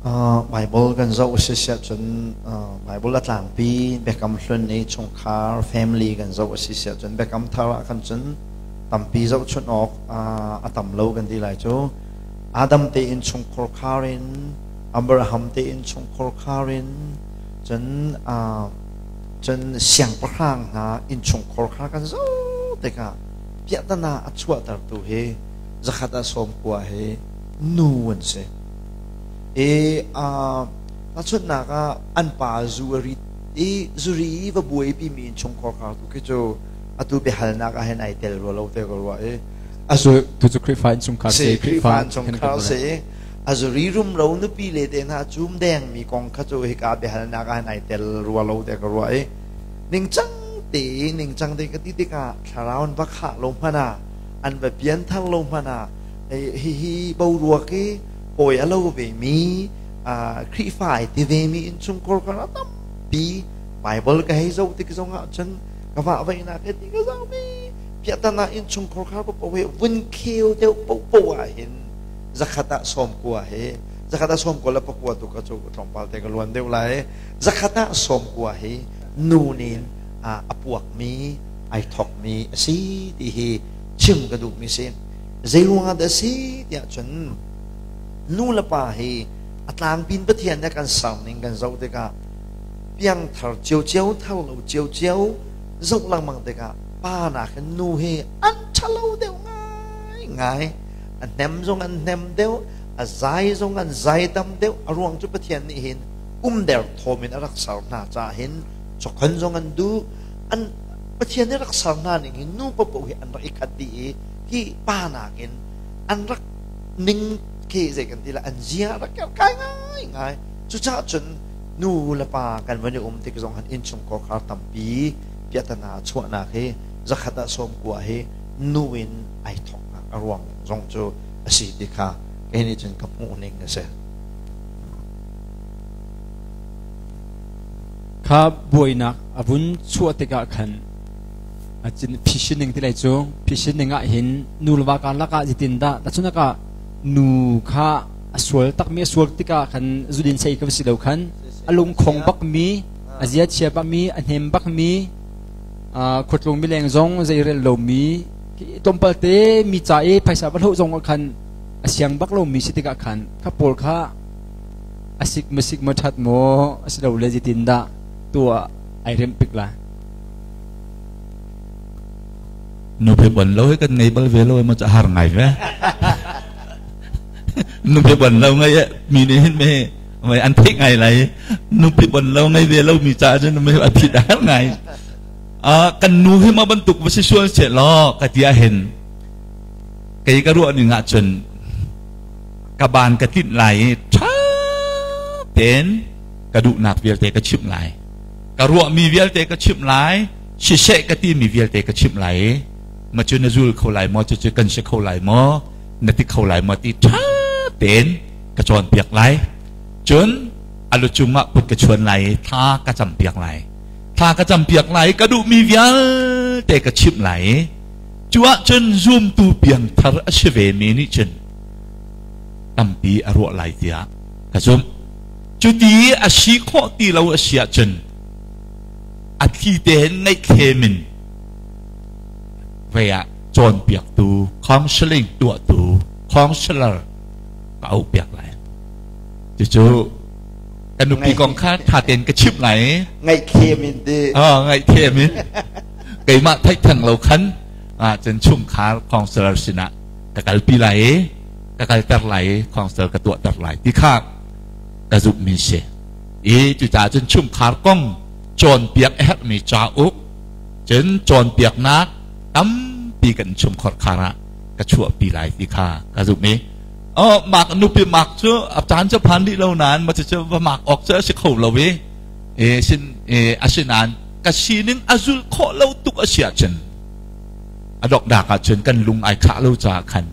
Bible kan zoh a si siah cun Bible a tlangpi Biakam Hlun i chungkhar family kan zoh a si siah cun Biakam Thar ah khan cun tampi zohchunh awk a tam lo kan ti lai cu. Adam te in chungkhar khar in Abraham te in chungkhar khar in cun cun siangpahrang hna innchungkhar kha kan zoh tikah piahtana a chuahtertu hi zakhat ah 90 hi nu an si. I tahchunhnak ah an pa zu a rit i zuri va buaipi mi innchungkhar khar tu khi cu atu biahalnak ah hin ai tel rua lo te ka ruah i Azu tu cu Khrihfa innchungkhar si Khrihfa innchungkhar si a zuri rumro nupi le te hna cum deng mi kong kha cu hika biahalnak ah hin ai tel rua lo te ka ruah i ningcang te ningcang te ka ti tikah thlarau an va khah lo hmanh ah an va pianthar lo hmanh ah hihi boruak i hawi a lo ve mi Khrihfa ai ti ve mi innchungkhar kar a tampi Bible ka hei zoh tik zongah cun ka vah veihnak he ti ka zoh mi piahtana innchungkhar khar paoh hi vun kheu deuh paohpaoh ah hin zakhat ah 90 hi zakhat ah 99 tu ka cu tlawmpal te ka luan deuh lai zakhat ah 90 hi nu nin a puakmi ai thokmi a si ti hi chim ka duhmi si. Zei ruangah dah si tiah cun nu le pa hi a tlangpin Pathian nih kan ser ning kan zoh tikah piangthar ciocio thar lo ciocio zoh lengmang tikah pa nakin nu hi an ṭhalo deuh ngaingai. A hnem zong an hnem deuh, a zai zong an zai tam deuh. A ruang cu Pathian nih hin umder thawm in a rak ser hna caah hin chokhan zong an duh. An Pathian nih rak ser hna ning hi nu paohpaoh hi an rak i khat dih i hi pa nakin an rak ning khi zei kan ti la an zia rak kerkai ngai ngai. Cucaah cun nu le pa kan van i um tik zong han innchungkhar khar tampi piahtana chuahnak hi zakhat ah 90 hi nu in ai thawknak a ruang zong cu a si ti kha kei nih cun ka hmuh ning a si. Kha buainak a vun chuah tikah khan phishining ti lai cu phishining ah hin nu le va karlak ah zeitindah tahchunhnak ah nu kha a sual takmi a sual tikah khan zudin sei ka si lo khan a lungkhong bakmi a zia chia bakmi a hnem bakmi khuatlung mileng zong zeirel lomi tlawmpal te mi ca i phaisa va hloh zong ah khan a siang bak lomi si tikah khan kha pawl kha a sik ma sik ma ṭhat maw a si lo le zeitindah tuah ai remh pik lai. Nupi bon lo hi kan ngei bal ve lo ma har ngai ve. Nupi bon lo ngai mi nih hin me mai an theih ngai lai. Nupi bon lo ngai ve lo mi ca cun me a phit har ngai. Kan nu hi ma bantuk va si sual se law ka tia hin kei ka ruah ning ah cun ka ban ka tlinh lai i ṭha tein ka duhnak vialte ka chimh lai. Ka ruahmi vialte ka chimh lai, siseh ka timi vialte ka chimh lai i ma cu na zul kho lai maw, cucu kan si kho lai maw, na ti kho lai maw ti ṭha tein ka cawnpiak lai. Cun a lu cungah kut ka chuan lai i thla ka campiak lai. Thla ka campiak lai i ka duhmi vialte ka chimh lai i cu ahcun zumtu piangthar a si vemi nih cun tampi a ruah lai tiah ka zumh. Cuti a si khawh ti lo a si ahcun a thli tein ngaihthlem in vei ah cawnpiaktu counseling tuahtu counselor ka auhpiak lai. Cucu ka nupi kong kha ṭha tein ka chimh lai. Ngaihthlem in ti. Ngaihthlem in. Keimah theih theng lo khan cun chungkhar counselor sinah ka kalpi lai i ka kalter lai i counselor ka tuahter lai ti kha ka zumhmi si. I cucaah cun chungkhar kong cawnpiak a herhmi cauk cun cawnpiaknak tampi kan chungkhar khar ah ka chuahpi lai ti kha ka zumh i oh mak nupi mak cu a caan cu phan rih lo nain ma cu va mak awk cu a si kho lo i e sin e asinain ka sining a zul khawh lo tuk a si ahcun a doknak ahcun kan lung ai khah lo caah khan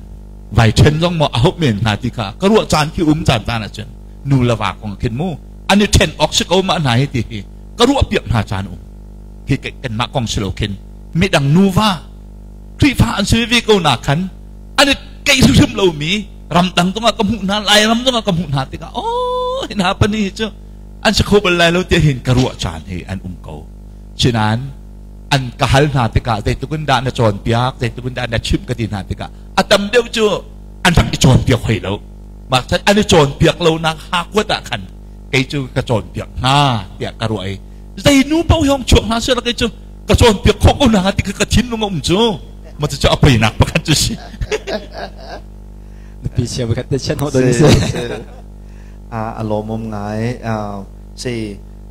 vai ṭhen zong maw a hauh men hnga ti kha ka ruah caan khi um caan caan ahcun nu le va kong khin mu an i ṭhen awk si ko ma hna hi ti hi ka ruah piak hna caan um hi kanmah kong si lo khin midang nuva Khrihfa an si ve ko na khan an i keih hrimhrim lomi ramdang zongah ka hmuh hna Lairam zongah ka hmuh hna tikah oh. Hna pani hi cu an si kho bal lai lo tiah hin ka ruah caan hi an um ko. Sinain an ka hal hna tikah zeitluk in dah na cawnpiak, zeitluk in dah na chimh ka ti hna tikah a tam deuh cu an rak i cawnpiak hoi lo. Mah chan an i cawnpiak lonak ha kuat ah khan kei cu ka cawnpiak hna tiah ka ruah i zei nu paoh hi hong chuak hna seh kei cu ka cawnpiak khawh ko hna ti ka thinlung a um cu ma cu a poinak pakhat cu si. Nupi chia pakhat te chian ho don si. A lawmawm ngai. Si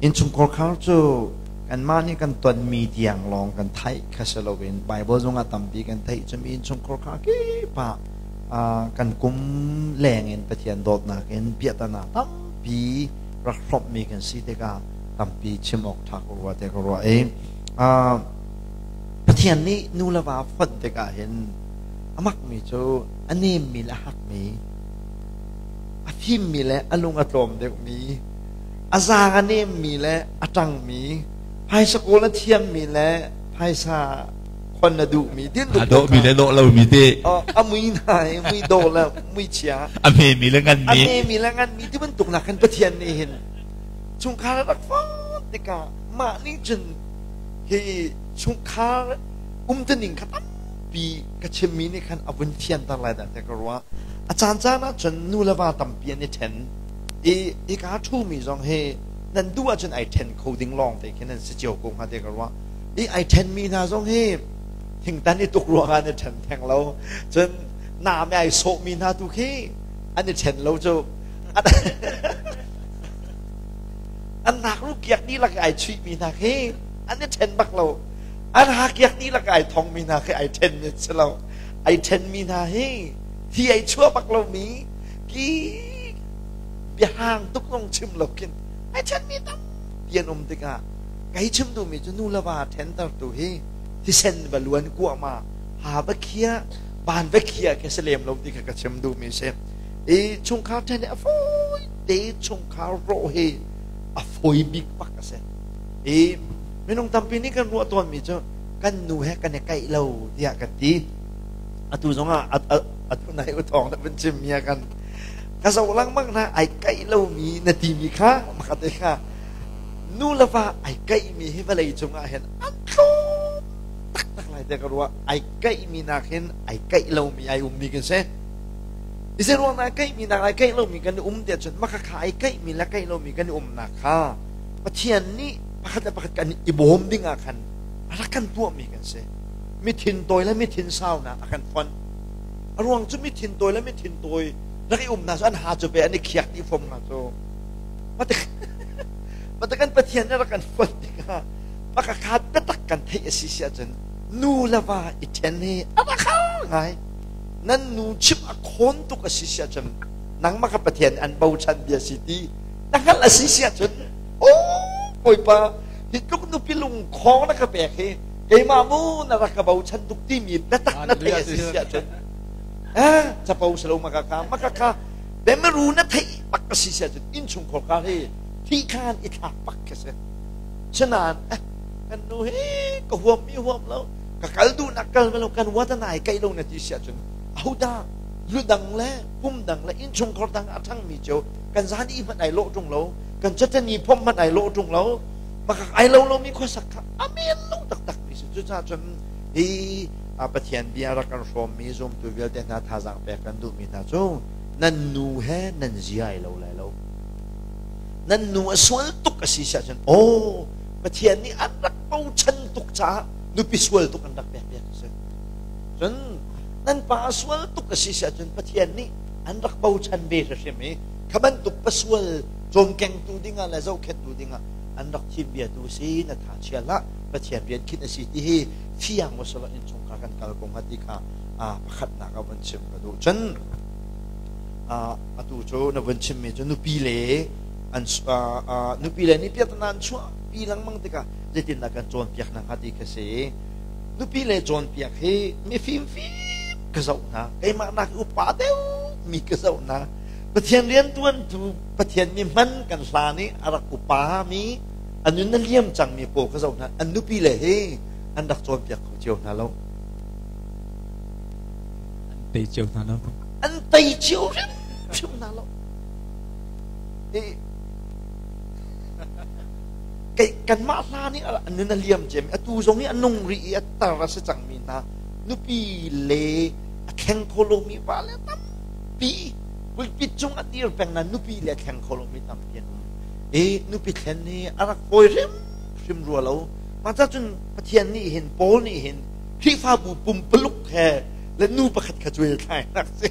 innchungkhar khar cu kanmah nih kan tonmi tiang lawng kan theih kha si loin Bible zongah tampi kan theih cumi innchungkhar khar kip ah kan kum leng in Pathian dawtnak in piahtana tampi rak hrawmhmi kan si tikah tampi chim awk ṭha ka rua te ka ruah i Pathian nih nu le va fonh tikah hin a makmi cu a nemmi le a hakmi a fimmi le a lung a tlawm deuhmi a zaang a nemmi le a ṭangmi phaisa kawl a thiammi le phaisa khon na duhmi din a dawhmi le dawh lomi te a mui hna i mui dawh le mui chia a hmemi le nganmi a hmemi le nganmi ti bantuk nak khan Pathian nih hin chungkhar a rak fon tikah mah nih cun hi chungkhar umtuning kha tampi ka chimmi nih khan a vun fianter lai dah tiah ka ruah. A caancaan ah cun nu le va tampi an i ṭhen i hika ṭhumi zong hi nan duh ahcun ai ṭhen kho ding lawng te khi nan si cio ko hnga tiah ka ruah. I ai ṭhenmi hna zong hi thingtan i tuk ruangah an i ṭhen theng lo. Cun naam i ai sawhmi hna tu khi an i ṭhen lo cu an nak ru kiak dihlak i ai chuihmi hna khi an i ṭhen bak lo. An ha kiak dihlak ai thongmi hna khi ai ṭhen mi si lo. Ai ṭhenmi hna hi thi ai chuah bak lomi ki biahang tuk zong chim lo khin ai ṭhenmi tampi an um tikah kai chim duhmi cu nu le va ṭhentertu hi thisen va luan kuahma ha va khia van va khia khi si lem lo ti kha ka chim duhmi si. I chungkhar ṭhen hi a fawi te chungkhar rawh hi a fawi bik bak a si. I minung tampi nih kan ruah tawnmi cu kan nu he kan i kaih lo tiah kan ti. Atu zongah atu nai u thawng na vun chimmi ah kan ka zoh lengmang hna ai kaih lomi na timi kha makhat te kha nu le va ai kaihmi hi vawlei cungah hin an tlawm taktak lai tiah ka ruah. Ai kaihmi nak hin ai kaih lomi ai ummi kan si. Ise ruang ai kaihmi nak ai kaih lomi kan i um tiah cun maka kha ai kaihmi le kaih lomi kan i umnak kha Pathian nih pakhat le pakhat kan i bawm ding ah khan a rak kan tuahmi kan si. Mi thin tawi le mi thin saunak a kan fonh. A ruang cu mi thin tawi le mi thin tawi rak i umnak cu an ha cu ve an i khiak dih fom hna cu. Mate kan Pathian nih rak kan fonh tikah pakakhat biatak kan theih a si si ahcun nu le va i ṭhen hi a rak har ngai. Nan nu chim a khawn tuk a si si ahcun nangmah kha Pathian an bochan bia si ti na hngalh a si si ahcun aw Bawipa hi tluk nupi lungkhawng na ka pek hi keimah mu na rak ka bochan tuk timi biatak na theih a si si ahcun eh capo si lo maka kha maka kha bemaru na theih bak a si si ahcun innchungkhar kha hi thi khan i thlak bak khi si sinain eh kan nu hi ka huam mi huam lo ka kal duh nak kal lo kan watanai kai lo na ti si ahcun ahodah lu dang le pum dang le innchungkhar dang a ṭhangmi cu kan zan i hmanh ai lawh ṭung lo kan catani phom hmanh ai lawh ṭung lo makak ai lo lomi khuasak kha a men lo taktak mi si cucaah cun hi Pathian bia rak kan hrawmmi zumtu vialte hna thazaang pek kan duhmi hna cu nan nu he nan zia ai lo lai lo nan nu a sual tuk a si si ahcun aw Pathian nih an rak bochan tuk caah nupi sual tuk an rak pek piak a si cun nan pa a sual tuk a si si ahcun Pathian nih an rak bochan ve hrimhrim i kha bantuk pasual cawmkengtu dingah le zohkhenhtu dingah an rak thim bia tu si na tha chia hlah Pathian rian khinh a si ti hi fiang usala innchungkhar kan kal kong ha ti kha pakhatnak a vun chim ka duh cun atu cu na vun chimmi cu nupi le an nupi le nih piatana an chuah pi lengmang tikah zeitindah kan cawnpiak hna hnga ti kha si nupi le cawnpiak hi mifim fim ka zoh hna keimah nak upa deuh mi ka zoh hna Pathian riantuantu Pathian mi hman kan hlan i a rak upa mi a nun a liam cangmi pawl ka zoh hna an nupi le hi an rak cawnpiak kho cio hna lo an tei cio hna lo an tei cio hrimhrim hna lo. I kei kanmah hla nih nun a liam cem atu zong hi a nung rih i a tar a si cangmi hna nupi le a thleng kho lomi va le tampi pulpit cung a dir peng na nupi le a thleng kho lomi tampi an um i nupi thlen hi a rak fawi hrimhrim rua lo. Mah cun Pathian nih hin, Paul nih hin Khrihfabu pumpaluk he le nu pakhat kha cuai thlai nak si.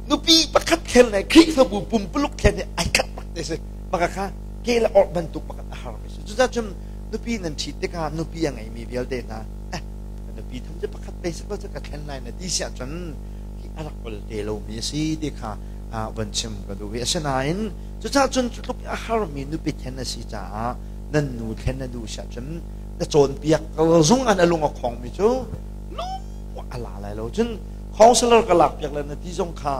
Nupi pakhat thlen le Khrihfabu pumpaluk thlen hi ai khat bak te si. Maka kha ke le orh bantuk pakhat a har mi si. Cucaah cun nupi nan ṭhit tikah nupi a ngeimi vialte hna, eh, ka nupi tham cu pakhat te si ko cu ka thlen lai na ti siah cun hi a rak ol te lomi a si ti kha van chim ka duh i asinain cucaah cun cu tluk a harmi nupi then a si caah nan nu thlen na duh siah cun na cawnpiak zong an a lung a khongmi cu lung a la lai lo. Cun counselor ka lak piak le na ti zong kha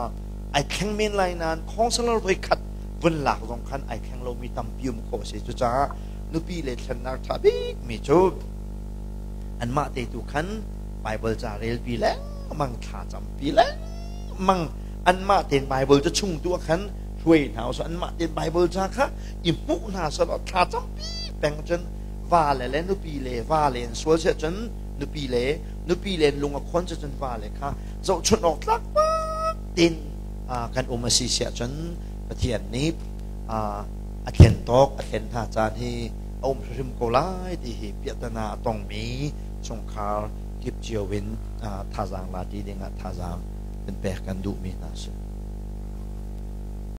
ai thleng men lai nain counselor voi khat vun lak zong khan ai thleng lomi tampi um khawh a si. Cucaah nupi le thlennak ṭha bikmi cu anmah te tu khan Bible ca relpi lengmang, thla campi lengmang, anmah tein Bible ca chung tu ah khan hruai hna usih. Anmah tein Bible ca kha i hmuh hna selaw thla campi peng cun va le le nupi le va le an sual siah cun nupi le nupi le lung a khon cun va le kha zohchunh awk tlak bak tin kan um a si siah cun Pathian nih a thlen tawk a thlen hna caan hi a um hrim ko lai ti hi piahtana a tongmi chungkhar kip cio in thazaang la ti dingah thazaang kan pek kan duhmi hna si.